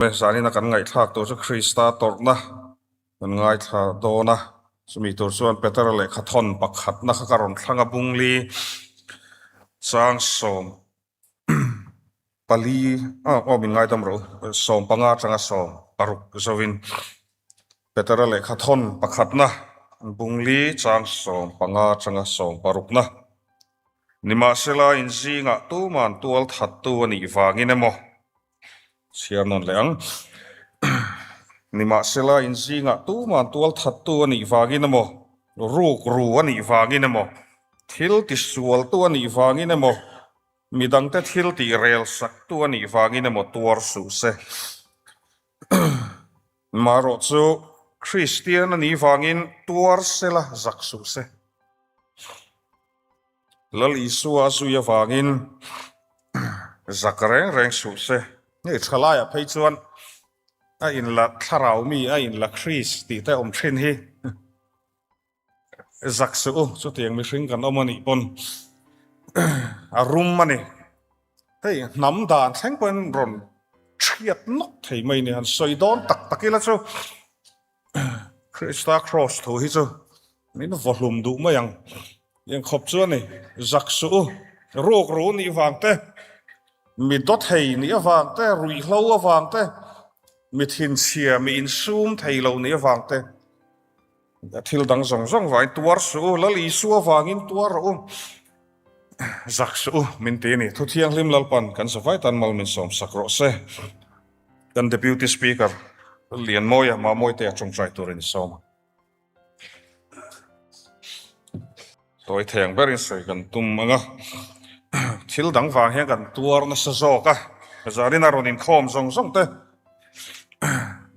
Zanina kan ngaihthlak tur chu Krista tawrhna kan ngaithla dawn a, chumi tur chuan Petera lehkha thawn pakhatna kha ka rawn thlang a, Bungli chang 14 aw min ngaidam rawh u, 15 atanga 16 zovin Petera lehkha thawn pakhatna Bungli chang 15 atanga 16 na nimahsela inzingah tuman tual thattu a nih vangin emaw Chhiar nawn leh ang. Nimahsela, inzingah tuman tual thattu a nih vangin emaw, ruk ru a nih vangin emaw, thil tisualtu a nih vangin emaw, midangte thil tih rel saktu a nih vangin emaw tuar suh se. Marawh chu Kristian a nih vangin tuar sela zak suh se. Lal Isua a zui avangin zak reng reng suh se. Hei thalaiah phei chuan a inla thlarau mi, a inla Kris tih te awm thin hi zak suh u, chutiang mihring kan awm a nih pawn a rum a ni. Hei hnam dan thleng pawhin rawn chhiat nawk thei mai ni, han sawi dawn tak tak ila chu Krista Cross thu hi chu min vawhlum duh mai ang. Eng khawp chu a ni, zak suh u, ruk ru nih vang te, mi dawthei nih avang te, ruihhlo avang te, mi thinchhia, mi insum thei lo nih avang te, thil dang zawng zawng vangin tuar suh u, Lal Isua vangin tuar rawh u, zak suh u min ti a ni. Thuthianghlim Lalpan kan zavai tan mal min sawmsak rawh se. Kan Deputy Speaker Lianmawia Mamawite a tawngtai turin i sawm a. Tawi thei ang berin sawi kan tum ang a, thil dang vang hian kan tuar nasa zawk a, zanin a rawn inkhawm zawng zawng te,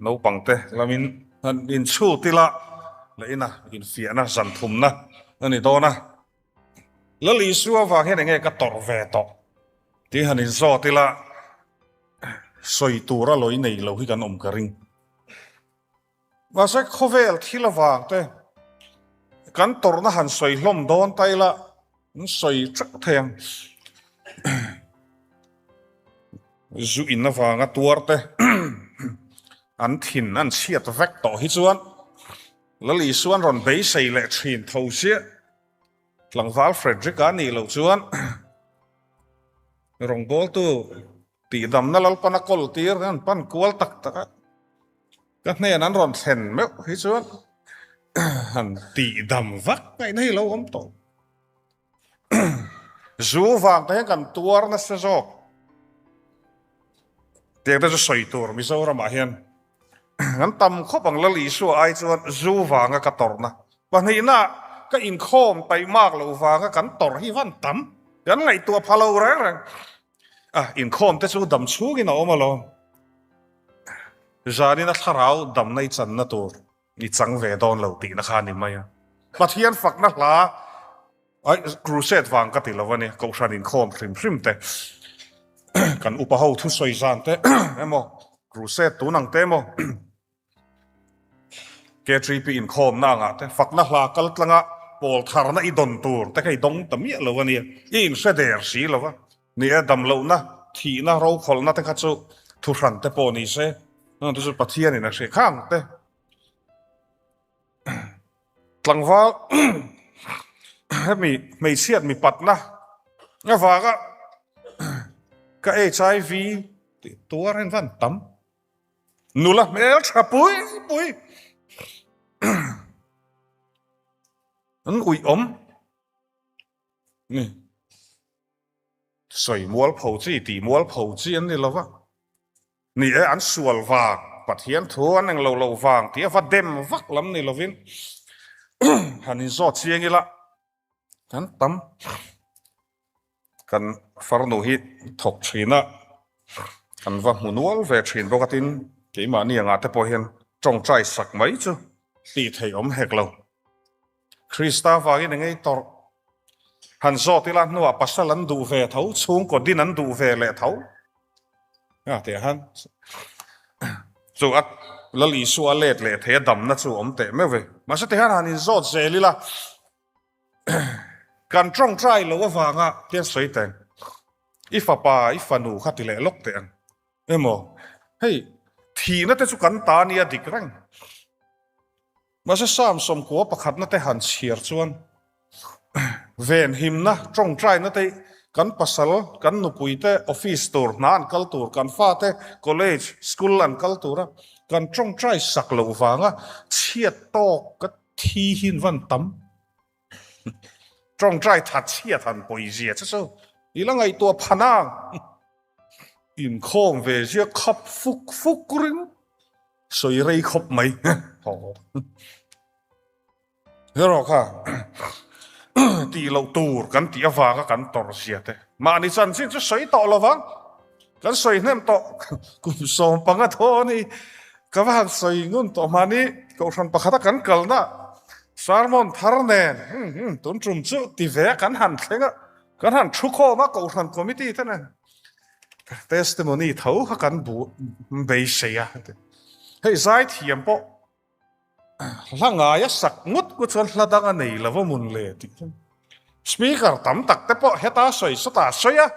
naupang te lamin han inchhut ila leh ina infiahna zan thumna a ni dawn a. Lal Isua vang hian enge ka tawrh ve tawh tih han inzawt ila sawi tura lawi nei lo hi kan awm ka ring. Mahse khawvel thil avang te kan tawrhna han sawi hlawm dawn ta ila an sawi teuh thei ang. Zu in avanga tuar te an thin an chhiat vek tawh hi chuan Lal Isuan rawn beisei leh thin tho chiah. Tlangval Frederick-a nih loh chuan rawngbawltu tihdamna Lalpana kawl tir an pan kual tak tak a, ka hnen an rawn thlen meuh hi chuan han tihdam vak ngaihna hi lo awm tawh. Zu vang te hian kan tuar nasa zawk. Tiang te chu sawi tur Mizoramah hian An tam khawp ang Lal Isua ai chuan zu vanga ka tawrhna pahnihna ka inkhawm taihmak loh vanga kan tawrh hi van tam kan ngaihtuah pha lo reng reng a, inkhawm te chu dam chhungin a awm alawm. Zanin a thlarau damna i channa tur i chang ve dawn lo tihna kha a ni mai a. Pathian fakna hla Ai, crusade vang ka ti lo a ni, Kohhran inkhawm hrim hrim te, kan upa ho thusawi zan te emaw, crusade tun ang te emaw, K3P inkhawmna angah te, fakna hla kal tlanga pawl tharna i dawn tur te kha i dawng ta miah lo a nia, i inhre der si lo va, ni e, damlohna, thihna, rokhawlhna te kha chu thuhran te pawh ni se, chu chu Pathianin a hre khang te. Tlangval hemi hmeichhiat mipatna avanga ka HIV tih tuar hian van tam nula hmel tha pui pui an uih awm ni. Sawi mualpho chi tih mualpho chi an ni lo va, ni e an sual vang, Pathian thu an englo lo vang tih a va dem vak lam ni lovin han inzawt chiang ila kan tam kan farnu hi thawk thin a, kan va hmu nual ve thin bawk a tin keimahni angah te pawh hian tawngtai sak mai chu tih theih awm hek lo. Krista vangin engei tawrh han zawt ila hnuah pasal an duh ve tho, chhungkaw din an duh ve leh tho. Nga teh han chu a Lal Isua a let leh thei a damna chu awm teh meuh ve. Mahse ti hian han inzawt zel ila kan tawngtai lo avanga tian sawi teng i fapa i fanu kha ti leh lawk teh ang emaw hei. Thihna te chu kan ta nia dik reng. Mahse Psalm 90 pakhatna te han chhiar chuan venhimna, tawngtaina te kan pasal, kan nupui te office tur, hna an kal tur, kan fate college, school an kal tura kan tawngtai sak loh vanga chhiat tawk ka thi hi an van tam. Tawngtai that chhiat han pawizia che chu i la ngaihtuah phan ang. Inkhawm ve zia khap fuk fuk ring. Sawi rei khawp mai. Herawh kha tih loh tur kan tih avanga kan tawrh zia te. Mahni chanchin chu sawi tawh lo vang. Kan sawi hnem tawh kum 15 thaw a ni. Ka va han sawi ngun tawh mahni kohhran pakhata kan kalna sermon thar nen tun tum chu ti ve a kan han thleng a, kan han thu khawm a kohhran committee te nen. Testimony tho kha kan bu beisei a. Hei zaithiam pawh hla ngai a sak ngut ku chuan hla dang a nei lo a mun le tih chu. Speaker tam tak te pawh heta sawi sawtah sawi a,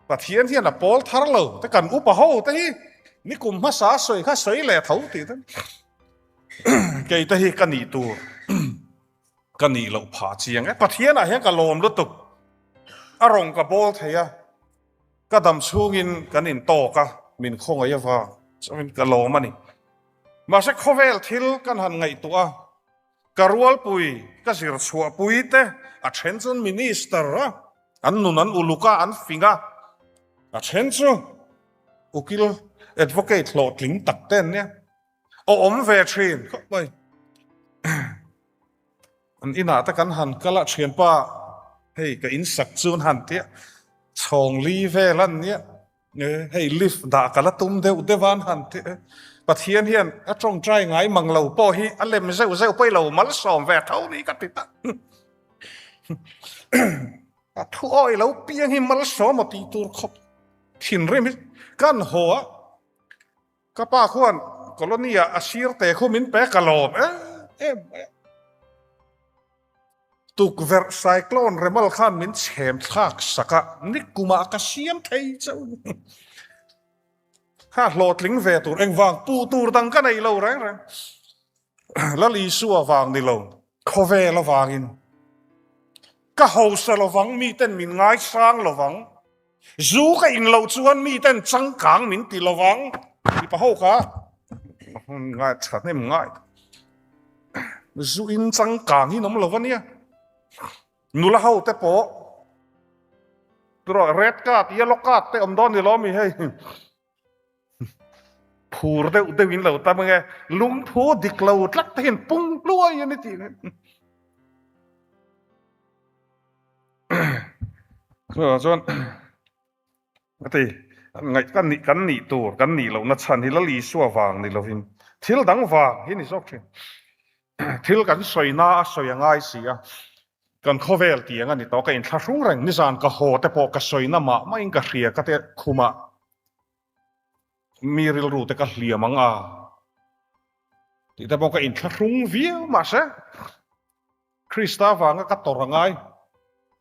Pathian hian a pawl thar lo te kan upa ho te hi nikum hmasa sawi kha sawi leh tho tih te kei te hi ka nih tur ka nih loh phah chiang e. Pathianah hian ka lawm lutuk a rawng ka bawl thei a. Ka dam chhungin kan intawk a, min khawngaih avang chuan ka lawm a ni. Mahse khawvel thil kan han ngaihtuah a, ka rualpui, ka zir chhuahpui te a then chuan minister a, an nun an uluk a, an fing a, a then chu ukil advocate hlawhtling tak te an nia, aw awm ve thin khawp mai. An inah te kan han kal a, thianpa hei ka in sak chu an han tia, chhawng li vel an nia, hei lift dah ka la tum deuh deuh a an han tia, Pathian hian a tawngtai ngai mang lo pawh hi a lem zeuh zeuh pawh i lo malsawm ve tho ni ka ti ta. A thu awi lo piang hi malsawm a tih tur khawp thinrim hi kan haw a. Ka pa khuan colony ah a sir te khu min pe ka lawm em em mai a. Tukverh cyclone remal khan min chhem thlak sak a, nikumah ka siam thei chauh. Kha hlawhtling ve tur engvang puh tur dang ka nei lo reng reng. Lal Isua vang ni lo, khawvel avangin ka hausa lovang, miten min ngaisang lovang. Zu ka in loh chuan miten changkang min ti lovang mipa ho kha ngai tha hnem ngai zu in changkang hi an awm lo ania nula ho te pawh turaw red card yellow card te awm dawn ni lo mi hei phur deuh deuh in lo tam ange lungphu dik lo tlat te hian pung hluai ani tih Chuvang chuan ka ti, ngaih ka nih kan nih tur kan nih lohna chhan hi Lal Isua vang ni lovin thil dang vang hi ni zawk thin. Thil kan sawina a sawi a ngai si a, kan khawvel tiang a ni tawh, ka inthlahrung reng nizan ka haw te pawh ka sawina mah mahin ka hria ka te khumah mi rilru te ka hliam ang a tih te pawh ka inthlahrung viau mahse Krista vanga ka tawrh a ngai.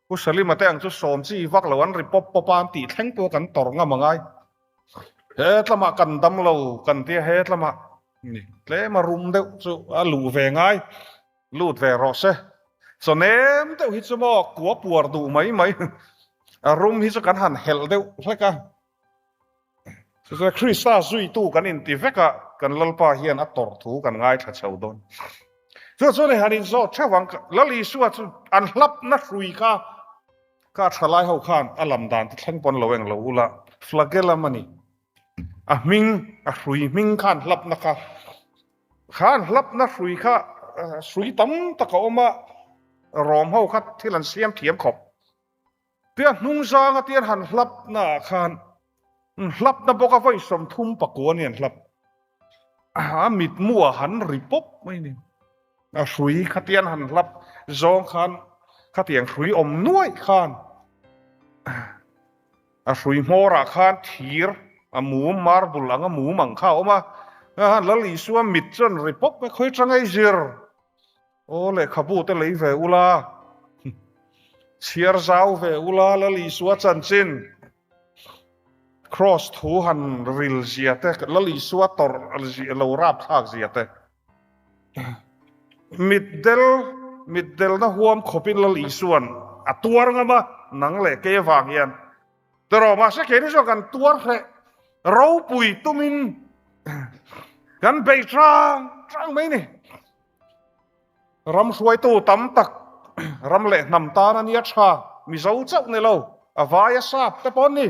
Pu Salima te ang chu sawm chi vak lo an ri pawp pawp a an tih thleng pawh kan tawrh ngam a ngai. He tlamah kan dam lo kan tia he tlamah ni tlem a rum deuh chu a luh ve ngai. Lut ve rawh se. Chaw nem deuh hi chu maw kua puar duh mai mai. A rum hi chu kan han helh deuh hlek a. Chuchuan Krista zuitu kan inti vek a, kan Lalpa hian a tawrh thu kan ngaithla chho dawn. Chu chuan hei han inzawt theuh ang, Lal Isua chu an hlapna hrui kha kha thalai ho khan a lam dan te thleng pawn lo eng lo ula, flagellum a ni. A hming, a hrui hming khan hlapna kha, kha an hlapna hrui kha hrui tam tak a awm a, Rom ho kha thil an siam thiam khawp. Tia hnung zanga tian han hlap na ah khan hlap na bawk a vawi 39 a ni an hlap. A mitmu ah han ri pawp mai ni. A hrui khatian han hlap zawng khan khatiang hrui awm nuaih khan a hrui hmawr ah khan thir a mum marble ang a mum ang kha a awm a. Lal Isua mit chuan ri pawp mai khawi tang ei zir. Aw lehkhabu te lei ve ula, chhiar zau ve ula Lal Isua chanchin. Kraws thu han ril zia te, Lal Isua tawrh zia lo rapthlak zia te, mitdel mitdelna huam khawpin Lal Isua'n a tuar ngam a, nang leh kei avang hian tiraw mahse keini chuan kan tuar hreh ropui tumin kan bei hrang hrang mai ni. Ram hruaitu tam tak ram leh hnam tan a nia tha, Mizo chauh ni lo, a vai a sap te pawh an ni.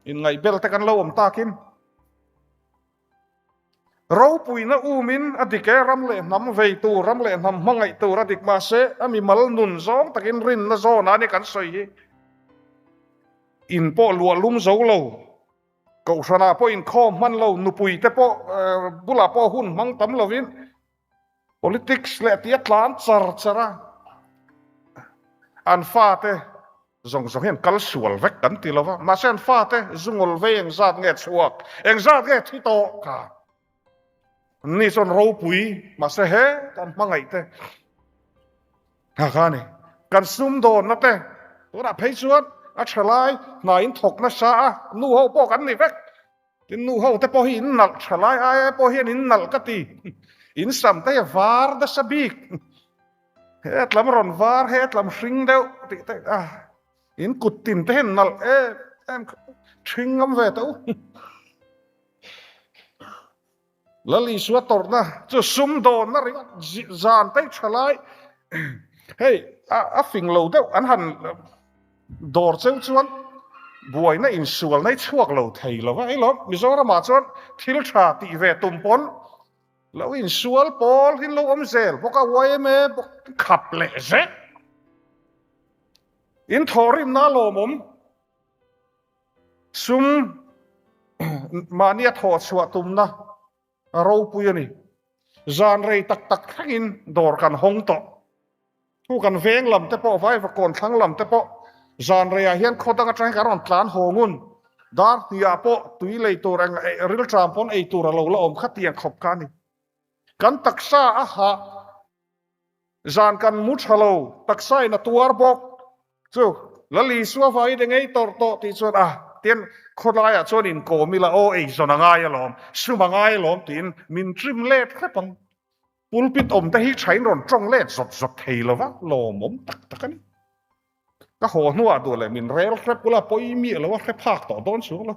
Inngaihbel te kan lo awm takin ropuina umin a dik e, ram leh hnam vei tur, ram leh hnam hmangaih tur a dik mahse a mimal nun zawng takin rinna zawnah a ni kan sawi hi. In pawh luah lum zo lo. Kohhranah pawh inkhawm hman lo, nupui te pawh bulah pawh hun hmang tam lovin politics leh tih a tlan char char a, an fate zawng zawng hian kal sual vek kan ti lo va, mahse an fate zungawl vei engzat nge chhuak, engzat nge thi tawh kha ni chuan ropui, mahse he kan hmangaih te Kha kha ni. Kan sumdawnna te tunah phei chuan a tha lai hna in thawk nasa a, nu ho pawh kan ni vek. Tin nu ho te pawh hi in nalh tha lai ai ai pawh hian in nalh ka ti. In sam te hi a var nasa bik. Hetlam rawn var, hetlam hring deuh tih te a in kut tin te hian nalh em em thring ngam ve teh u. Lal Isua tawrhna chu sumdawnna ringawt zan te tha lai hei a fing lo deuh an han dawr cheu chuan buaina insual nei chhuak lo thei lo va ilo Mizoramah chuan thil tha tih ve tum pawn lo insual pawl hi lo awm zel bawk a yma bawk khap leh zet in thawhrimna lawmawm Sum mahnia thawh chhuah tumna a ropui a ni. Zan rei tak tak thlengin dawr kan hawng tawh. Thu kan veng lam te pawh, Vaivakawn thlang lam te pawh zan reiah hian khaw dang atangin kan rawn tlan haw ngun. Dar hniah pawh tui lei tur eng rilṭam pawn ei tur a lo la awm khatiang khawp kha a ni. Kan taksa a hah. Zan kan mu tha lo, taksa in a tuar bawk. Chu, Lal Isua vangin eng ei tawrh tawh tih chuan a, tin, khawlaiah chuan inkawm ila aw, eizawn a ngai alawm, sum a ngai alawm tiin min trim let hrep ang. Pulpit awm te hi thain rawn tawng let zawt zawt thei lo va, lawmawm tak tak a ni. Ka haw hnuah duh leh min rel hrep ula pawi miah lo a hre phak tawh dawn chuang lo.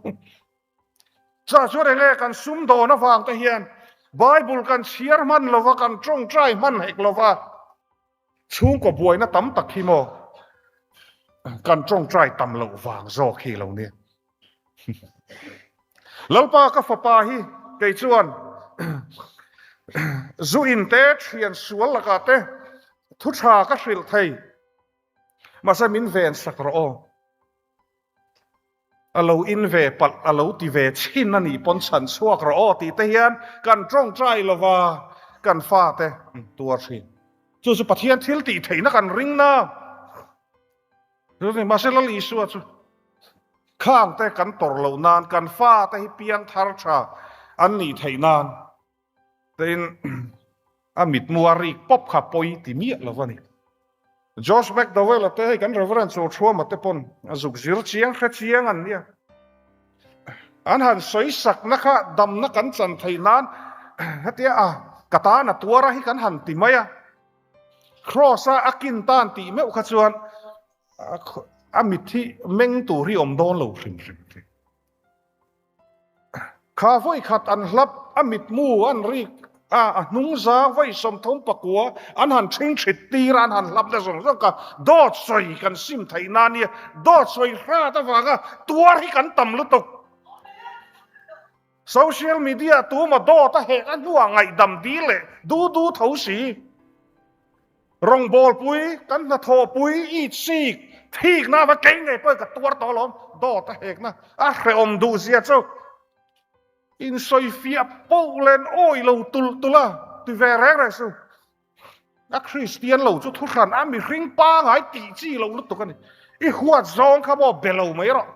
Chah chuan eng nge kan sumdawn avang te hian Bible kan chhiar hman lo va, kan tawngtai hman hek lo va, chhungkaw buaina tam tak hi maw kan tawngtai tam loh vang zawk hi lo nia. Lalpa ka fapa hi kei chuan zu in te thian sual lakah te thu tha ka hrilh thei, mahse min ven sak rawh aw. A lo in ve palh, a lo ti ve chhin a nih pawn chhan chhuak rawh aw tih te hian kan tawngtai lova kan fate tuar thin. Chu chu Pathian thil tih theihna kan ring na. Chu ni mahse Lal Isua chu khang te kan tawrh loh nan kan fate hi piang thar tha an nih theih nan Tin, a mitmu a rik pawp kha pawi ti miah lo a ni. Josh McDowell-a te hei kan Reverend Chawlthuama te pawn a zuk zir chiang hre chiang an nia. An han sawi sakna kha damna kan chan theih nan hetia a ka tan a tuar a hi kan han ti mai a. Cross-a a kin tan tih meuh kha chuan a mit hi meng tur hi awm dawn lo hrim hrim. Kha vawi khat an hlap, a mitmu an rik a, a hnung zang vawi 39 an han ṭhing ṭhit tir a, an han hlap na zawng zawng kha dawt sawi kan sim theih na nia, dawt sawi hrat avanga tuar hi kan tam lutuk. Social media tuma dawt a hek a hnuah ngaihdam dil leh du du tho si. Rawngbawlpui, kan hnathawhpui, itsik, thikna va kei ngei pawhin ka tuar tawh alawm, dawt a hekna a hrehawm duh zia chu insawifiah poh len awi lo tulh tulh a ti ve reng reng su. A Kristian lo chu thuhran a mihring pangai tih chi lo lutuk a ni. I huat zawng kha maw be lo mai rawh.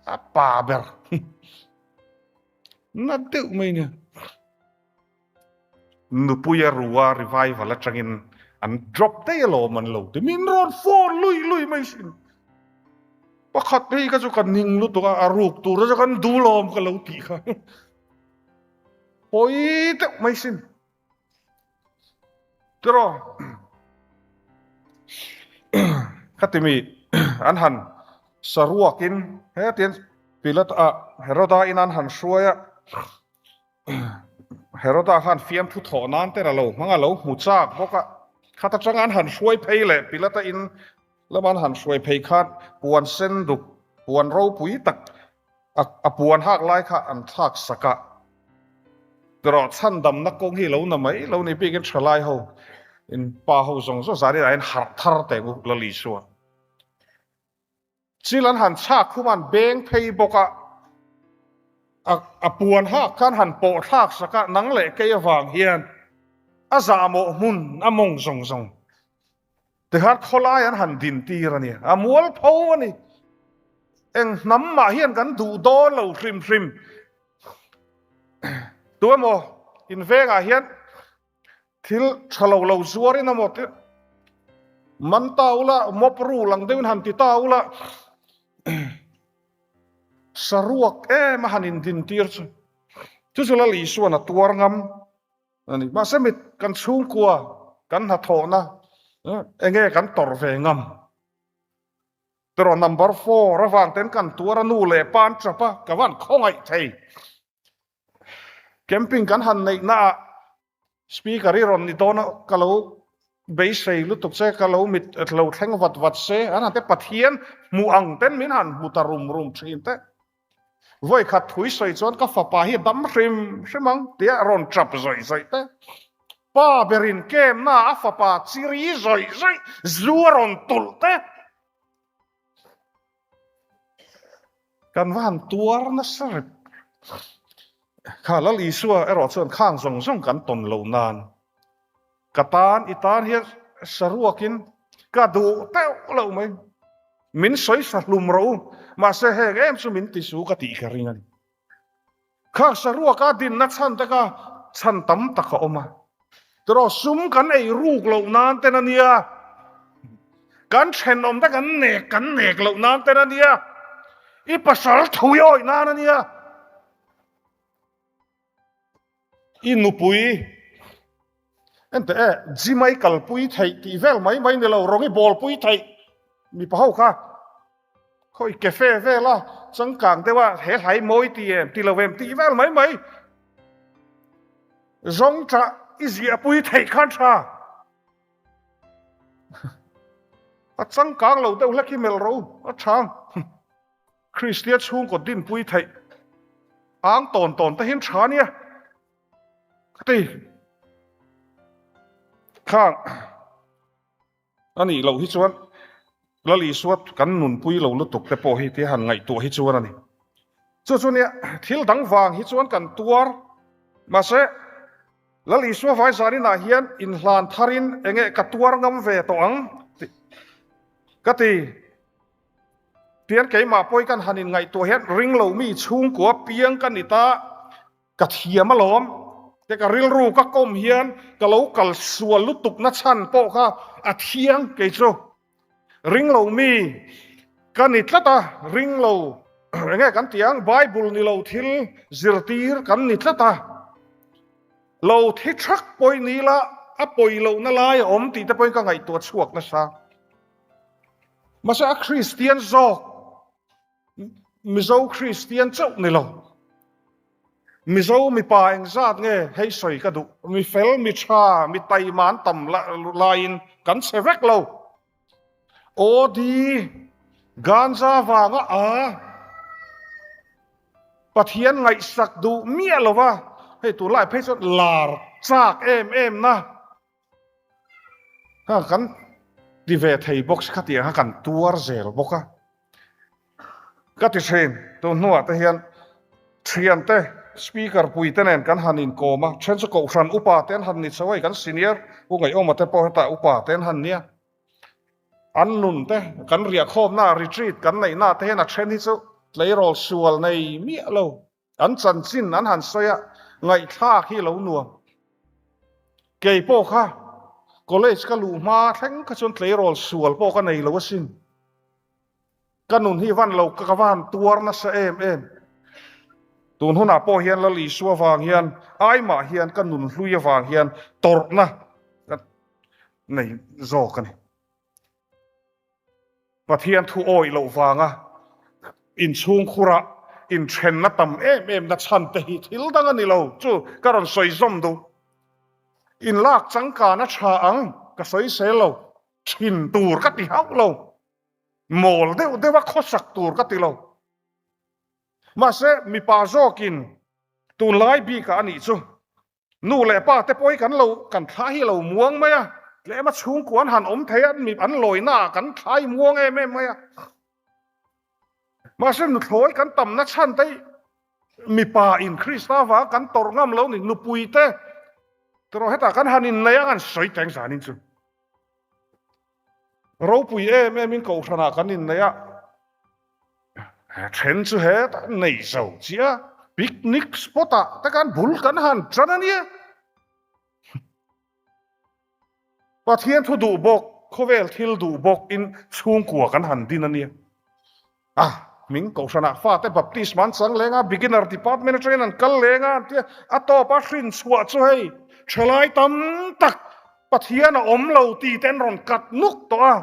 A pa ber. Na deuh mai nia. Nupuia rua revival atangin an drop daih alawm an lo ti. Min rawn phone lui lui mai sin. Pakhat phei kha chu ka ning lutuk a, a ruk tur chu kan duhlawm ka lo tih kha. Pawi deuh mai sin. Tiraw khati mi an han saruakin hetian Pilata ah Heroda in an han hruai a, Heroda khan fiamthu thawh nan ten a lo hmang a lo hmu chak bawk a, khata tanga an han hruai phei leh Pilata in lama an han hruai phei khan puan sen duk puan ropui tak a puan hak lai kha an thlak sak a, erawh chhandamna kawng hi lo na mai lo ni bikin thalai ho in pa ho zawng zawng zan inah hian harh thar teh ngu Lal Isua. Chil an han chhak khum a, an beng phei bawk a, a a puan hak khan han pawh thlak sak a, nang leh kei avang hian a zahmawh hmun a mawng zawng zawng tikhan khawlai an han din tir a ni, a mual pho a ni. Eng hnam mah hian kan duh dawn lo hrim hrim. Tu emaw in vengah hian Thil tha lo lo zuarin a maw ti man ta ula, mawp rul ang deuhin han ti ta ula, saruak em a han indin tir chu chu chu Lal Isuan a tuar ngam a ni. Mahse mit kan chhungkua kan hnathawhna enge kan tawrh ve ngam. Tiraw number four avang ten kan tuar a nu leh pa an tap a, ka van khawngaih thei. Camping kan han neih na ah speaker hi rawn ni dawn a, ka lo beisei lutuk che, ka lo mit lo thleng vat vat se, an han te Pathian hmuh ang ten min han hmu ta rum rum thin te. Vawi khat thui sawi chuan ka fapa hi a dam hrim hrim ang tia rawn tap zawih zawih te. Pa berin camp na a fapa chiri zawih zawih zu a rawn tulh te. Kan va han tuar nasa rep. Kha Lal Isua erawh chuan khang zawng zawng kan tawn lo nan ka tan i tan hian saruakin ka duh deuh loh mai. Min sawi sa hlum rawh u, mahse heng em chu min ti su ka tih ka ring a ni. Kha saruaka dinna chhan te kha chhan tam tak a awm a. Tiraw sum kan ei ruk loh nan ten a nia. Kan thenawm te kan nek kan nek loh nan ten a nia. I pasal thui awih nan a nia. I nupui ente e gym a i kalpui theih tih vel mai mai ni lo rawng i bawlpui theih mipa ho kha khawi cafe vela changkang deuha he hlai mawi ti em ti lo em tih vel mai mai zawng chah i ziahpui theih khan tha a changkang lo deuh hlek hi melh ro a tha Kristian chhungkaw dinpui theih ang tawn tawn te hian tha nia ka ti. Khang a nih loh hi chuan Lal Isua kan nunpui lo lutuk te pawh hi tia han ngaihtuah hi chuan a ni. Chu chu nia thil dang vang hi chuan kan tuar mahse Lal Isua vai zaninah hian inhlan tharin enge ka tuar ngam ve tawh ang ka ti. Tian keimah pawh hi kan han inngaihtuah hian ring lo mi chhungkua piang ka ni ta, ka thiam alawm te ka rilru ka kawm hian ka lo kal sual lutuk na chhan pawh kha a thiang kei chu. Ring lo mi ka ni tlat a, ring lo enge kan tih ang Bible ni lo thil zirtir kan ni tlat a, lo thi thak pawih ni la a pawi lohna lai a awm tih te pawhin ka ngaihtuah chhuak nasa. Mahse a Kristian zawk, Mizo Kristian chauh ni lo. Mizo mipa engzat nge hei sawi ka duh. Mi fel, mi tha, mi taima an tam laiin kan chhe vek lo. OD, Ganja vanga a Pathian ngaihsak duh miah lova, hei tunlai phei chuan lar chak em em na. Ha kan ti ve thei bawk si khatiang kha kan tuar zel bawk a. Ka ti thin, tun hnuah te hian thiante speaker pui te nen kan han inkawm a, then chu kohhran upa te an han ni chho a, kan senior Pu Ngaihawma te pawh hetah upa te an han nia. An nun te kan riahkhawmna retreat kan neihna te hian a then hi chu tleirawl sual nei miah lo. An chanchin an han sawi a, ngaihthlak hi lo nuam. Kei pawh kha college ka luh hma thleng kha chuan tleirawl sual pawh ka nei lo asin. Ka nun hi van lo ka va han tuar nasa em em. Tun hunah pawh hian Lal Isua vang hian aimah hian ka nun hlui avang hian tawrhna ka nei zawk a ni. Pathian thu awih loh vanga inchhungkhura inthenna tam em em na chhan te hi thil dang a ni lo chu ka rawn sawi zawm duh. Inlak changkan a tha ang ka sawi sel lo, thin tur ka ti hauh lo, mawl deuh deuha khawsak tur ka ti lo. Mahse mipa zawkin tunlai bikah a nih chu Nu leh pa te pawh hi kan lo kan thla hi lo muang mai a, tlem a chhungkua an han awm thei a, mi an lawina ah kan thla hi muang em em mai a. Mahse nuthlawi kan tamna chhan te hi mipa in Krista vang kan tawrh ngam lo ni, nupui te tawrh hetah kan han innei a, kan sawi teng zanin chu. Ropui em em in kohhranah kan innei a, then chu hetah nei zo chiah a, picnic spot ah te khan bul kan han tan a nia. Pathian thu duh bawk, khawvel thil duh bawk in chhungkua kan han din a nia. A hming kohhranah fate baptisma an chang leng a, beginner department atangin an kal leng a an tia, a tawp a hrin chhuah chu hei thalai tam tak Pathian a awm lo tih te an rawn kat nuk tawh a,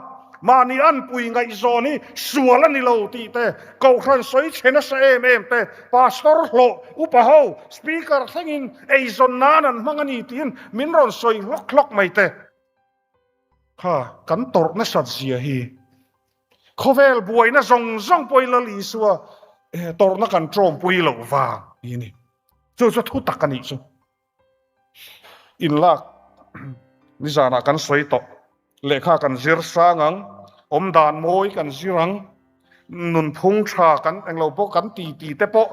mahni anpui ngaihzawn hi sual a ni lo tih te, kohhran sawi chhe nasa em em te, pastor hlawh, upa ho, speaker thlengin eizawn nan an hmang a ni tiin min rawn sawi hlawk hlawk mai te. Kha kan tawrh nasat zia hi khawvel buaina zawng zawng pawhin Lal Isua tawrhna kan tawmpui loh vang hi a ni. Chu chu thu tak a nih chu. Inlak nizanah kan sawi tawh. Lehkha kan zir sang ang, awmdan mawi kan zir ang, nunphung tha kan englo pawh kan ti ti te pawh.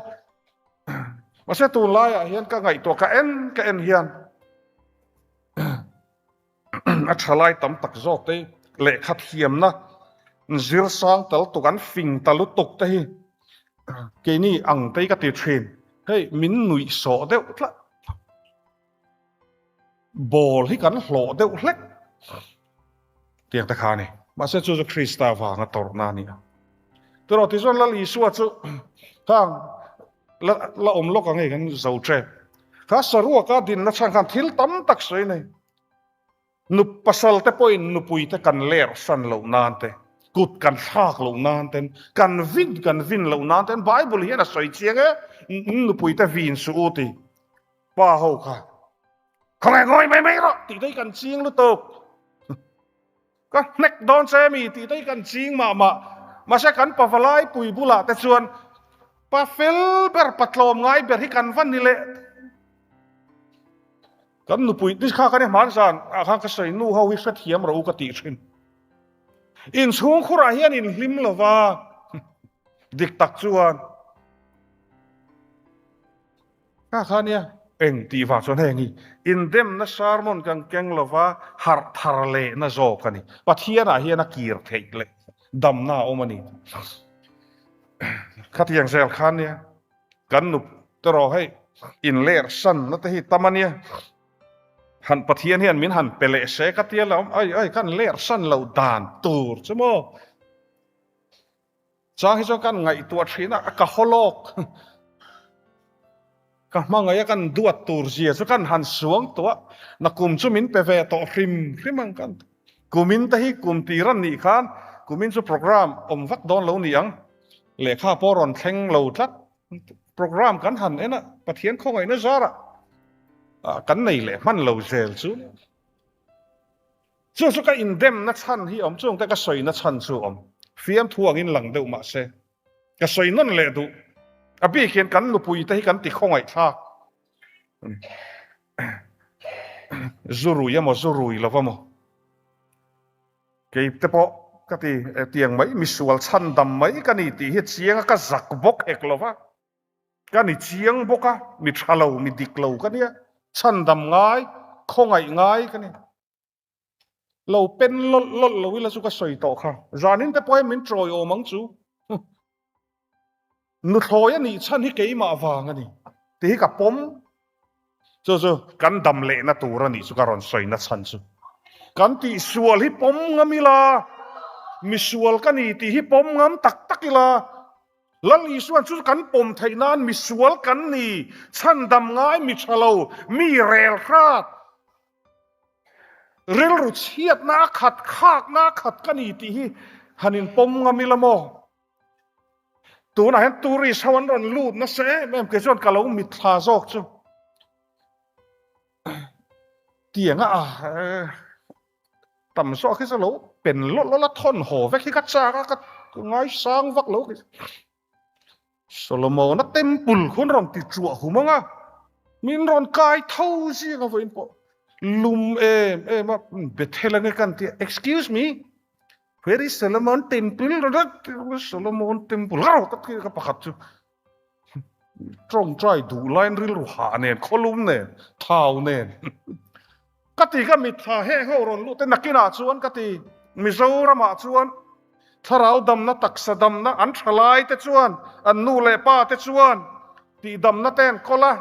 Mahse tunlaiah hian ka ngaihtuah ka en ka en hian A thalai tam tak zawk te lehkha thiamna zir sang tal tuk an fing ta lutuk te hi keini ang te hi ka ti thin. Hei min nuih sawh deuh tlat. Ball hi kan hlawh deuh hlek tiang te kha a ni. Mahse chu chu Krista vanga tawrhna a ni a. Tiraw tichuan Lal Isua chu khang La la awm lawk ang hei kan zo tep. Kha saruaka dinna chhan khan thil tam tak sawi nei. Nu pasal te pawhin nupui te kan ler san loh nan te, kut kan thlak loh nan ten, kan vin kan vin loh nan ten Bible hian a sawi chiang e, nupui te vin suh u ti. Pa ho kha khawngaih ngawi mai mai rawh tih te hi kan ching lutuk. Ka hnek dawn che mi tih te hi kan ching mah mah. Mahse kan pavalai pui bulah te chuan pa fel ber, pa tlawm ngai ber hi kan va ni leh. Kan nupui ni kha kan i hman zan ah khan ka sawi nu ho hi hrethiam rawh u ka tih thin. Inchhung khurah hian in hlim lova dik tak chuan. Kha kha nia, eng tih vang chuan heng hi indemna sermon kan keng lova harh thar lehna zawk a ni. Pathianah hian a kir theih leh damna a awm a ni. Khatiang zel kha nia, kan nup te rawh hei inler sanna te hi tam a nia. Han Pathian hian min han pe leh se ka tia lo, ai ai kan ler san loh dan tur chu maw. Chang hi chuan kan ngaihtuah thin a, ka haw lawk. Ka hmangaih a kan duat tur zia chu kan han suang tawh a, na kum chu min pe ve tawh hrim hrim ang kan ti. Kumin te hi kum tir an nih khan kumin chu program awm vak dawn lo ni ang, lehkha pawh rawn thleng lo tlat. Program kan han en a, Pathian khawngaihna zarah kan nei leh hman lo zel chu. Chu chu ka indemna chhan hi awm, chungte ka sawina chhan chu awm. Fiamthu angin lang deuh mah se, ka sawi nawn leh duh. A bik hian kan nupui te hi kan ti khawngaih thlak. Zu rui emaw zu rui lo emaw kei te pawh ka ti tiang mai misual chhan dam mai ka ni tih hi chiang a ka zak bawk hek lo va. Ka ni chiang bawk a, mi tha lo, mi dik lo ka nia, chhandam ngai, khawngaih ngai ka ni. Lo pen lawlh lawlh lo ila chu ka sawi tawh kha. Zanin te pawh hian min tawi awm ang chu. Nuthlawi a nih chhan hi keimah vang a ni tih hi ka pawm. Chu chu kan dam lehna tur a nih chu ka rawn sawi na chhan chu. Kan tihsual hi pawm ngam ila. misual ka ni tih hi pawm ngam tak tak ila, Lal Isuan chu kan pawm theih nan misual kan ni, chhandam ngai mi tha lo, mi rel hrat, rilru chhiatna a khat, khakna a khat ka ni tih hi han inpawm ngam ila maw? Tunah hian tourist ho an rawn lut nasa em em, kei chuan ka lo mitthla zawk chu tianga a tam zawk hi chu lo pen lawlh lawlh a thawn haw vek hi ka chak a ka ngaisang vak lo Solomona temple khu an rawn ti chuah hum ang a min rawn kai tho zing a vawiin pawh lum em em a Bethel ange kan tia excuse me where is Solomon temple Solomon temple ka pakhat chu Tawngtai duh laiin rilru hah nen, khawlum nen, thau nen ka ti ka mitthla heng ho rawn lut te nakinah chuan ka ti Mizoramah chuan thlarau damna taksa damna an tha lai te chuan an nu leh pa te chuan tihdamna te an kawl a.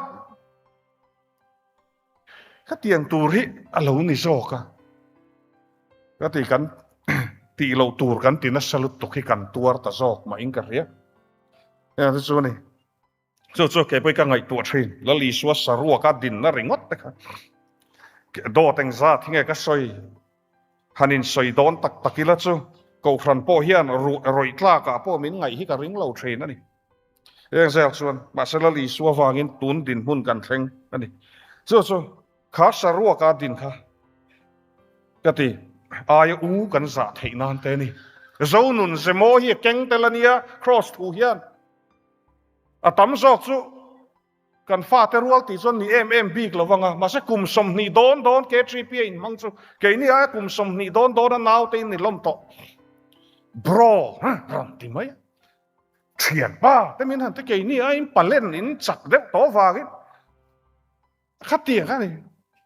Khatiang tur hi a lo ni zawk a, ka ti kan tih loh tur kan ti nasa lutuk hi kan tuar ta zawk mah in ka hria. Heng te chu a ni. Chu chu kei pawh ka ngaihtuah thin, Lal Isua saruaka dinna ringawt te kha dawt engzat hi nge ka sawi han insawi dawn tak tak ila chu Kohhran pawh hian rawih tlakah pawh min ngaih hi ka ring lo thin a ni. Eng zel chuan mahse Lal Isua vangin tun dinhmun kan thleng a ni. Chu chu kha saruaka din kha ka ti aia u kan zah theih nan te a ni. Zonun zemaw hi a keng tel a nia Kraws thu hian a tam zawk chu Kan fate rual tih chuan ni em em bik lo vang a, mahse kum 20 dawn dawn KTP a inhmang chu keini aia kum 20 dawn dawn a naute in ni hlawm tawh. Bro, rawn ti mai a. Thianpa te min han ti keini aiin palen in chak deuh tawh vangin khatiang kha ni.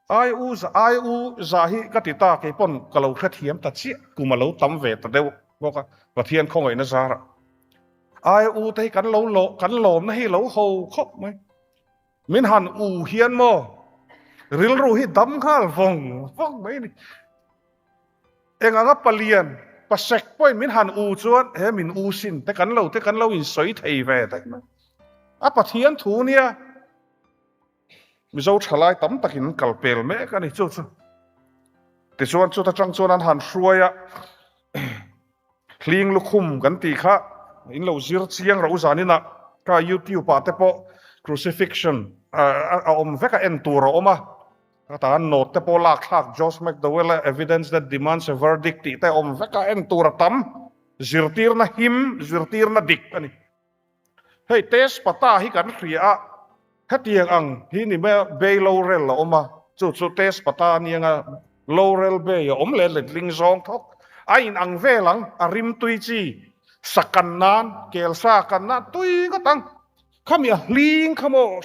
Ai u za ai u za hi ka ti ta kei pawn ka lo hrethiam ta chiah kum a lo tam ve ta deuh bawk a Pathian khawngaihna zarah. Ai u te hi kan lo lo kan lawmna hi lo ho khawp mai. Min han u hian maw rilru hi dam nghal vawng vawng mai ni. Eng anga palian pasek pawhin min han u chuan he min u sin te kan lo te kan lo insawi thei ve daih mai. A Pathian thu nia. Mizo thalai tam takin an kal pel mek a ni chu chu. Tichuan chuta tang chuan an han hruai a, hling lukhum kan tih kha in lo zir chiang ro zanin ah ka YouTube ah te pawh crucifixion a awm vek a en tur a awm a, ka tan note te pawh lak thlak Josh McDowell a evidence that demands a verdict tih te a awm vek a en tur a tam, zirtirna him, zirtirna dik a ni. Hei Tespata hi kan hria a, hetiang ang hi ni mai a, Bay Laurel a awm a, chu chu Tespata a nia nga, Laurel Bay a awm leh letling zawng thawk a in ang vel ang, a rim tui chi, sa kan nan, kel sa kan nan tui ngawt ang, khami a hling kha maw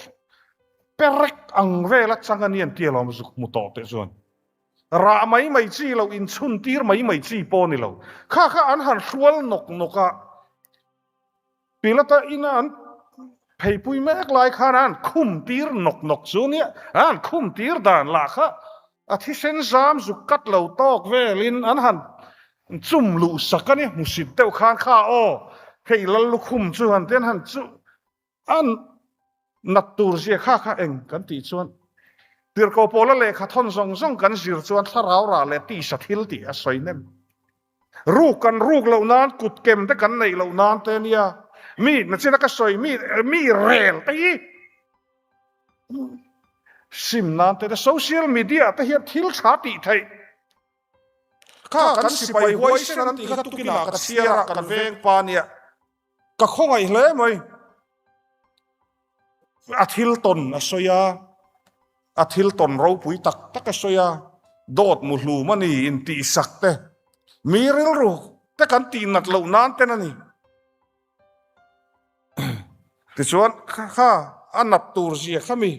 perek ang vel a chang a ni an ti alawm zuk hmu tawh teh chuan. Rah mai mai chi lo, inchhun tir mai mai chi pawh a ni lo, kha kha an han hrual nawk nawk a. Pilata ina an pheipui mek lai khan an khum tir nawk nawk chu nia, an khum tir dan lah kha a thisen zam zuk kat lo tawk velin an han chum luh sak a ni, hmusit deuh khan kha aw hei lal lukhum chu han ti an han chu an nat tur zia kha kha eng kan tih chuan Tirhkoh Paula lehkha thawn zawng zawng kan zir chuan thlarau rah leh tisa thil tih a sawi nem. Ruk kan ruk loh nan kut kem te kan neih loh nan te nia mi nachina ka sawi mi mi rel te hi sim nan te social media te hian thil tha tih theih kha kan sipai huaisen an tih kha tukinah ka chhiar a kan veng pa nia ka khawngaih hle mai. A thil tawn a sawi a, a thil tawn ropui tak tak a sawi a, dawt muhlum a ni intihsak te, mi rilru te kan tihnat loh nan ten a ni. Tichuan kha a nat tur zia kha mi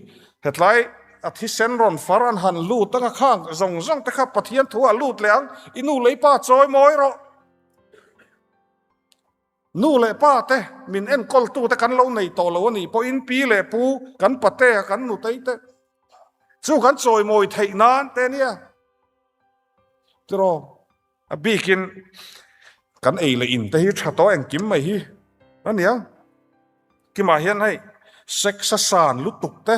hetlai a thisen rawn far an han lut anga khang zawng zawng te kha Pathian thu ah lut leh ang, i nu lei pa chawi mawi rawh. Nu leh pa te min enkawltu te kan lo nei tawh lo a nih pawhin pi leh pu kan pate a kan nutei te chu kan chawimawi theih nan te nia tiraw a bikin. Kan ei leh in te hi tha tawh engkim mai hi a nia. Kimah hian hei sex a san lutuk te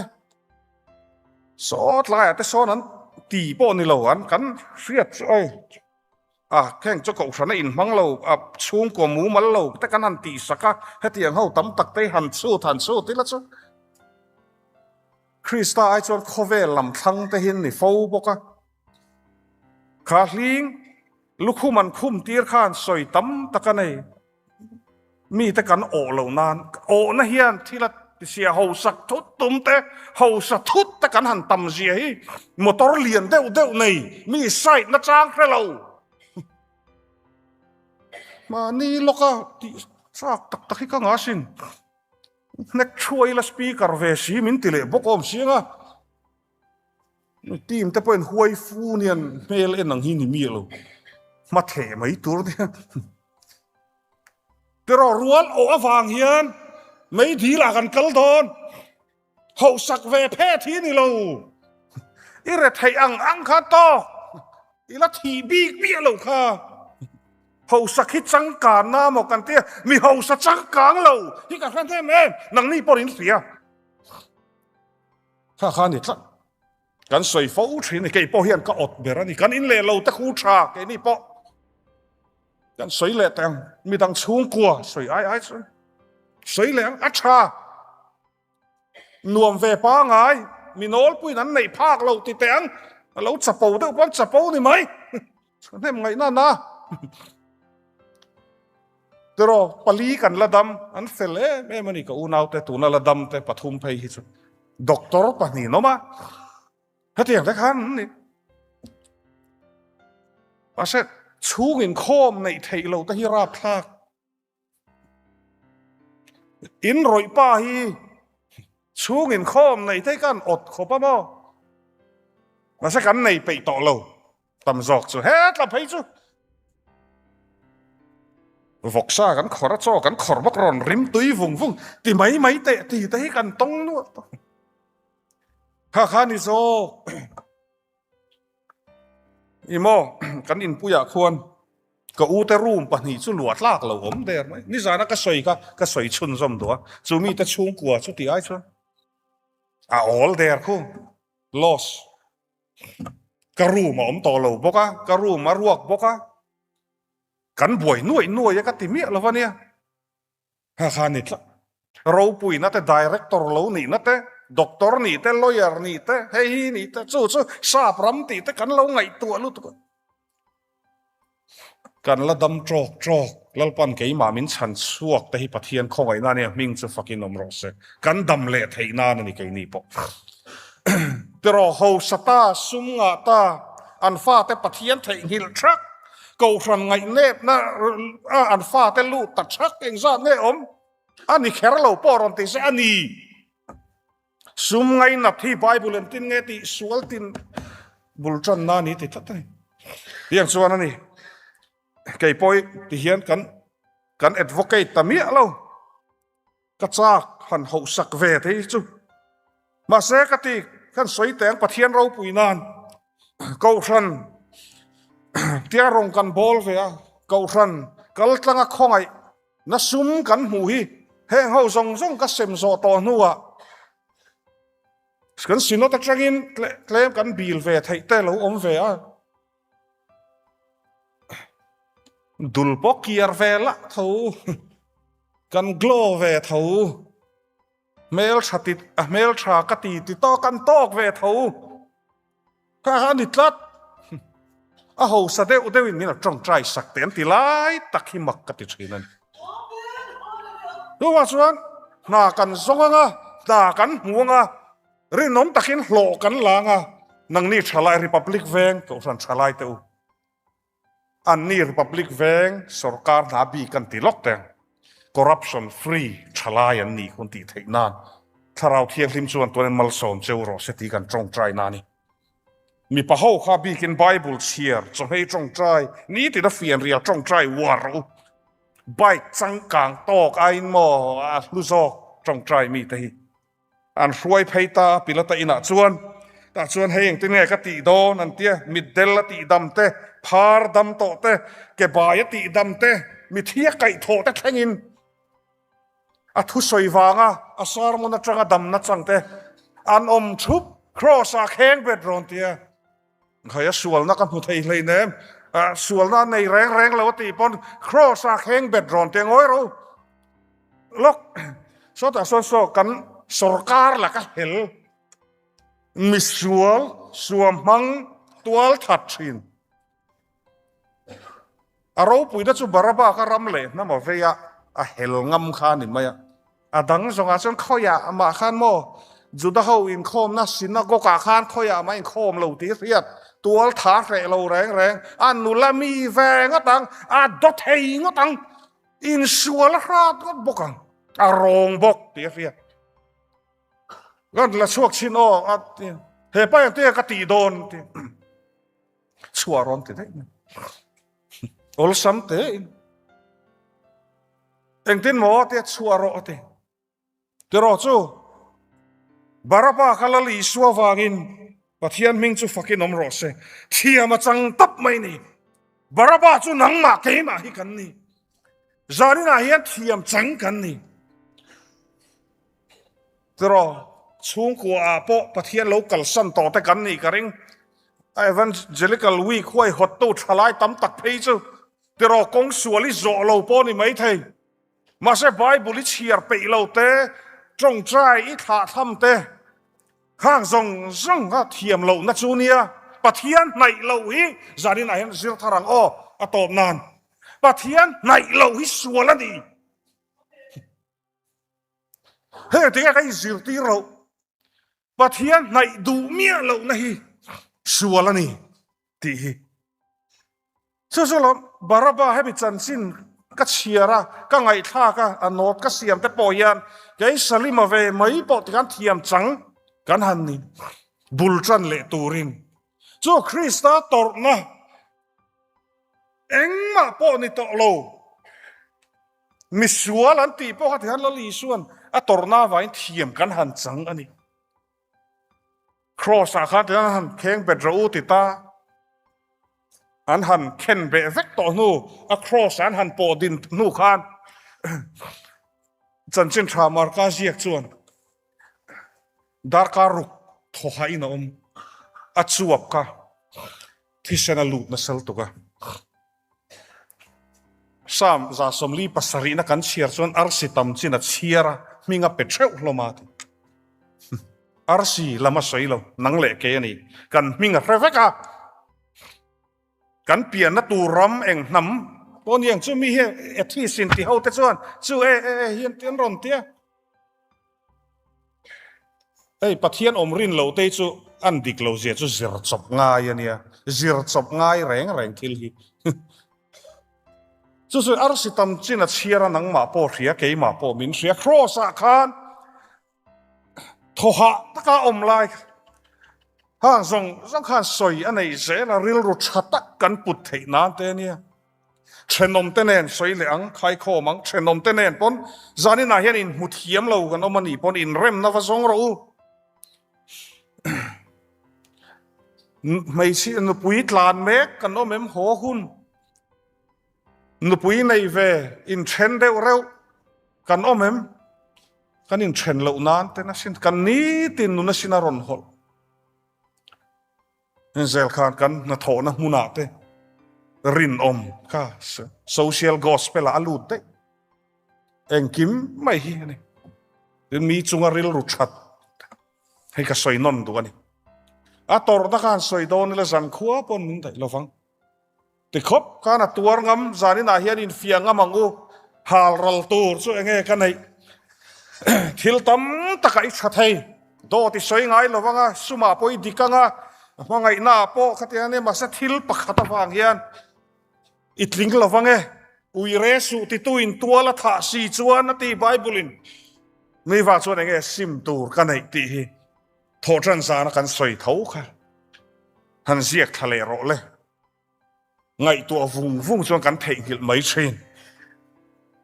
saw tlaiah te sawn an ti pawh ni lo an kan hriat chu ei a heng chu kohhran a inhmang lo a chhungkaw mumal lo te kan han tihsak a hetiang ho tam tak te hi han chhut han chhut ila chu Krista ai chuan khawvel lam thlang te hi an ni fo bawk a kha hling Lukhum an khum tir khan sawi tam tak a nei. Mite kan awh lo nan, awhna hian thil a tisia hausak thut tum te, hausa thut te kan han tam zia hi motor lian deuh deuh nei mi side na chang hre lo. Mahni lawka tih chak tak tak hi ka ngah asin. Hnek thuai ila speaker ve si min ti leh bawk awm siang a. Team te pawhin huai fu nian hmel en ang hi ni miah lo. Hma theh mai tur nia. Tiraw rual awh avang hian mei dil ah kan kal dawn. Hausak ve phet hi ni lo. I re theih ang ang kha tawk. I la thih bik miah lo kha. Hausak hi changkan na maw kan tia mi hausa changkang lo hi ka hre hnem em. Nangni pawh in hria. Kha kha ni tlat. Kan sawi fo thin a ni. Kei pawh hian ka awt ber a ni. Kan in leh lo te khu tha keini pawh kan sawi leh teh ang. Midang chhungkua sawi ai ai chuan sawi leh ang a tha. Nuam ve pangai mi nawlpuiin an neih phak lo ti teh ang. A lo chapo deuh pawn chapo ni mai. Hnem ngaihna na. Tiraw, pali kan la dam, an fel em em a ni ka unaute tuna la dam te pathum phei hi chu doctor pahnih an awm a, hetiang te khan an ni. Mahse chhung inkhawm neih theih loh te hi rapthlak. In rawih pa hi chhung inkhawm neih te hi khan awt khawp a maw? Mahse kan nei peih tawh lo. Tam zawk chu hetla phei chu vawksa kan khawr a chaw kan khawr bawk rawn rim tui vung vung ti mai mai teh ti te hi kan tawng nual tawh kha kha ni zawk i maw kan inpuiah khuan ka u te room pahnih chu luah tlak lo awm der mai nizana ka sawi kha ka sawi chhunzawm duh a chu mite chhungkua chu ti ai chuan a awl der khu loss Ka room a awm tawh lo bawk a, ka room a ruak bawk a, kan buai nuaih nuaih a ka ti miah lo ania. Kha kha ni tlat. Ropuina te, director lo nihna te, doctor nih te, lawyer nih te, hei hi nih te, chu chu sap ram tih te kan lo ngaihtuah lutuk a. Kan la dam tawk tawk, Lalpan keimah min chhan chhuak te hi Pathian khawngaihna ania hming chu fakin awm rawh se. Kan dam leh theih nan a ni keini pawh. Tiraw hausa ta, sum ngah ta, an fate Pathian theihnghilh thak, Kohhran ngaihnepna a an fate lut ta thak engzat nge awm? A ni kher lo pawh rawn ti se a ni. Sum ngainat hi Bible engtin nge tih sual tin bul tanna a ni ti tlat a ni. Tiang chuan a ni. Kei pawh ti hian kan kan advocate ta miah lo. Ka chak han hauhsak ve te hi chu. Mahse ka ti kan sawi teng Pathian ropui nan Kohhran tia rawng kan bawl ve a Kohhran kal tlanga khawngaih Na sum kan hmuh hi heng ho zawng zawng ka sem zawh tawh hnuah kan synod atangin tlem kan bil ve theih te lo awm ve a, dul pawh kiar ve lah tho, kan glow ve tho, hmeltha ti a hmeltha ka ti ti tawk kan tawk ve tho. Kha a ni tlat. A hausa deuh deuhin min a tawngtai sak teh an ti lai tak hi mak ka ti thin a ni. Chuvang chuan hna kan zawng anga, hna kan hmu anga, rinawm takin hlawh kan la anga, nangni thalai Republic veng Kohhran thalai te u, Anni Republic veng sorkar hna bik an ti lawk teng. Corruption free thalai an nih hun tih theih nan Thlarau Thianghlim chuan tuanin malsawm cheu rawh se tih kan tawngtai na a ni. Mipa ho kha bikin Bible chhiar, chawhmei tawngtai, nitin a fianrial tawngtai uar rawh u. Bike changkang tawk aiin maw a hlu zawk tawngtai mite hi. An hruai phei ta Pilata inah chuan, tah chuan hei engtin nge ka tih dawn an tia, mitdel a tih dam te, phar dam tawh te, ke bai a tih dam te. mithia kaihthawh te thlengin a thusawi vanga a sermon atanga damna chang te an awm thup. Kraws-ah kheng bet rawn ti a, Khai a sualna ka hmu thei hleinem, sualna a nei reng reng lo a tih pawn Kraws-ah kheng bet rawn ti a, ngawi ro lawk. Sawtah sawn saw kan sorkar laka hel misual suamhmang tual that thin. A ropuina chu Baraba kha ram leh hnam a vei a, a hel ngam kha a ni mai a. A dang zawngah chuan khawiah mah khan maw Juda ho inkhawmna synagogue-ah khan khawiah mah inkhawm lo tih hriat tual tha hreh lo reng reng, a nula mi ve ngawt ang, a daw thei ngawt ang, insual a hrat ngawt bawk ang, a rawng bawk tih a hriat. Ka la chhuak chhin aw a ti, he pa hian tinge ka tih dawn ti. Chhuah rawn ti daih mai. Awlsam te in. Engtin maw tia chhuah rawh a ti. Tiraw chu Baraba kha Lal Isua vangin Pathian hming chu fakin awm rawh se. Thiam a chang tap mai ni. Baraba chu nangmah keimah hi kan ni. Zaninah hian thiam chang kan ni. Tiraw, chhungkua ah pawh Pathian lo kalsan tawh te kan nih ka ring. A Evangelical Week huai hawttu thalai tam tak phei chu tiraw kawng sual i zawh lo pawh ni maithei. Mahse Bible i chhiar peih lo te, tawngtai i thlahthlam te, khang zawng zawng kha thiam lohna chu nia. Pathian hnaih loh hi zanin ah hian zir thar ang aw, a tawp nan. Pathian hnaih loh hi sual a ni. Heng tinge ka inzirtir loh? Pathian hnaih duh miah lohna hi sual a ni tih hi. Chu chu lo Baraba hemi chanchin ka chhiar a, ka ngaihthlak a, a note ka siam te pawh hian kei Salima ve mai pawh tikhan thiam chang kan han ni bul tan leh turin chu Krista tawrhna Engmah pawh ni tawh lo. Misual an tih pawh kha tihian Lal Isuan a tawrhna avangin thiam kan han chang a ni. Kraws ah khan tihian an han kheng bet rawh u ti ta. An han khen beh vek tawh hnu, a kraws ah an han pawh din hnu khan chanchin tha Marka ziak chuan darkar ruk thawhain a awm, a chuap kha. Thisen a lut nasal tuk a. Psalm 147 na kan chhiar chuan arsi tam chin a chhiar a, hming a pe theuh hlawm a ti. Arsi lam a sawi lo, nang leh kei a ni. Kan hming a hre vek a. Kan pianna tur ram eng hnam pawh ni ang chu mi hi atheist in ti ho te chuan chu e e e hian an rawn ti a. Hei Pathian awm rin loh te chu an dik lo zia chu zir chawp ngai a nia, zir chawp ngai reng reng thil hi. Chu chu arsi tam chin a chhiar a nangmah pawh hria keimah pawh min hria Kraws ah khan thawhah taka awm lai hang zawng zawng khan sawi a nei zel a rilru tha tak kan put theih nan te a nia. Thenawm te nen sawi leh ang, khaikhawm ang, thenawm te nen pawn zaninah hian inhmu thiam lo kan awm a nih pawn inremna va zawng rawh u. Hmeichhia nupui tlan mek kan awm em haw hun. Nupui nei ve inthen deuh reuh kan awm em? Kan inthen loh nan ten asin kan nitin nun asin a rawn hawlh. Zel khan kan hnathawhna hmunah te rinawm kha social gospel ah a lut daih. Engkim mai hi a ni. Tin mi chunga rilru that hei ka sawi nawn duh a ni. A tawrhna khan sawi dawn ila zankhua pawn min daih lovang. Ti khawp khan a tuar ngam, zaninah hian infiah ngam ang u, hal ral tur chu enge ka neih? Thil tam takah i tha thei, dawt i sawi ngai lo vang a, sumah pawh i dik ang a, hmangaihnaah pawh khatiang ania, mahse thil pakhat avang hian i tling lo vang e, ui re suh tituin tual a thah si chuan a ti Bible-in. Nui vang chuan enge sim tur ka neih tih hi thawhṭan zana kan sawi tho kha han ziak thla leh rawh le. Ngaihtuah vung vung chuan kan theihnghilh mai thin.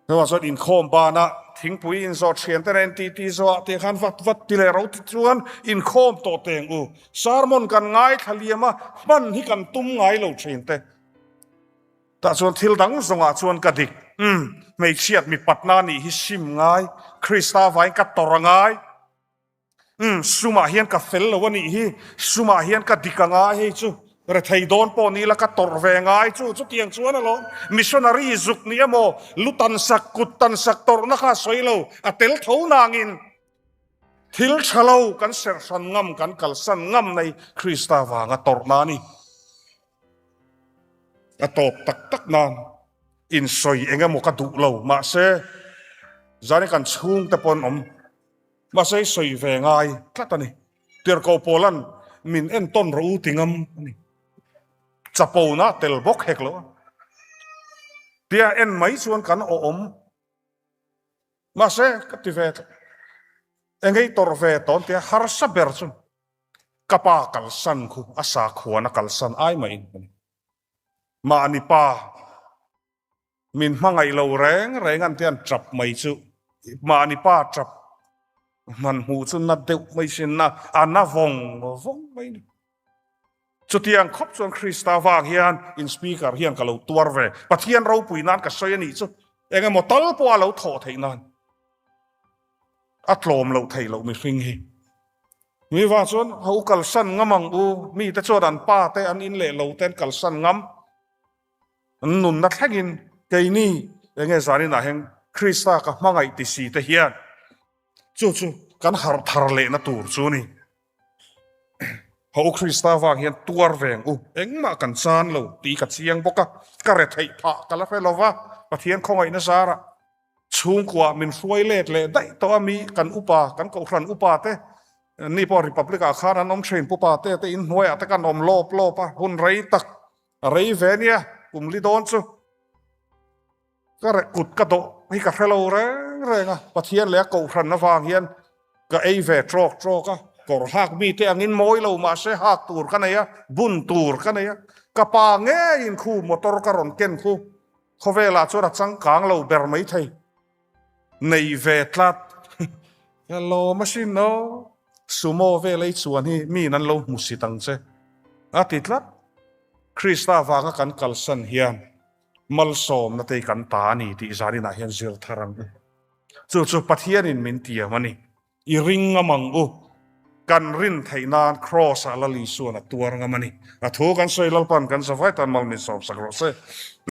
Hnuah chuan inkhawm banah thingpui inzawh thian te nen titi zawhah tih khan vat vat ti leh ro ti chuan inkhawm tawh teng u. Sermon kan ngaithla liam a, hman hi kan tum ngai lo thin te. Tah chuan thil dang zawngah chuan ka dik. Umm, hmeichhiat mipatna nih hi sim ngai, Krista vain ka tawrh a ngai. Umm, sumah hian ka fel lo a nih hi, sumah hian ka dik a ngai hei chu, rethei dawn pawh ni ila ka tawrh ve ngai chu, chutiang chuan alawm missionary zuk ni emaw, lu tan sak, kut tan sak tawrhna kha a sawi lo, a tel tho nangin thil tha lo kan serh hran ngam, kan kalsan ngam nei Krista vanga tawrhna a ni. A tawp tak tak nan insawi eng emaw ka duh lo, mahse zan i kan chhungte pawh an awm. Mahse i sawi ve ngai tlat a ni. Tirhkoh Paula'n min entawn rawh u ti ngam a ni. Chapona a tel bawk hek lo a. Tia en mai chuan kan awm. Mahse ka ti ve tlat. Engei tawrh ve tawn tia harsa ber chu ka pa kalsan khu a sakhuana kalsan ai maiin a ni. Mahni pa Min hmangaih lo reng reng an tian tap mai chu mahni pa tap hman hmuh chu na deuh mai sin na a na vawng vawng mai ni. Chutiang khawp chuan Krista vang hian in speaker hian ka lo tuar ve. Pathian ropui nan ka sawi a nih chu eng emaw tal pawh a lo thawh theih nan a tlawm loh theih loh mihring hi. Mi vang chuan ho kalsan ngam ang u, mite chuan an pa te an in leh lo te an kalsan ngam. An nunna thlengin keini enge zaninah hian Krista ka hmangaih ti si te hian chu chu kan harh thar lehna tur chu ni. Ho Krista vang hian tuar veng u, engmah kan chan lo tih ka chiang bawk a, ka retheih phah ka la hre lo va, Pathian khawngaihna zarah chhungkua min hruai let leh daih tawh a mi kan upa, kan kohhran upa te, ni pawh Republic ah khan an awm thin, pupa te te inhnuaiah te kan awm lawp lawp a, hun rei tak A rei ve nia, kum li dawn chu ka reh kut ka dawh hi ka hre lo reng reng a, Pathian leh a kohhran avang hian ka ei ve trawk trawk a, kawr hak mite angin mawi lo mahse hak tur ka nei a, bun tur ka nei a, ka pa ngeiin khu motor ka rawn ken khu khawvelah chuan a changkang lo ber maithei. Nei ve tlat. Ka lawm asin aw. Sumo vel ei chuan hi miin an lo hmu sit ang che. A ti tlat. Krista vanga kan kalsan hian malsawmna te hi kan ta a ni tih zaninah hian zir thar ang u. Chu chu Pathianin min tiam a ni. I ring ngam ang u. Kan rin theih nan Kraws-ah Lal Isuan a tuar ngam a ni. A thu kan sawi Lalpan kan zavai tan mal min sawmsak rawh se.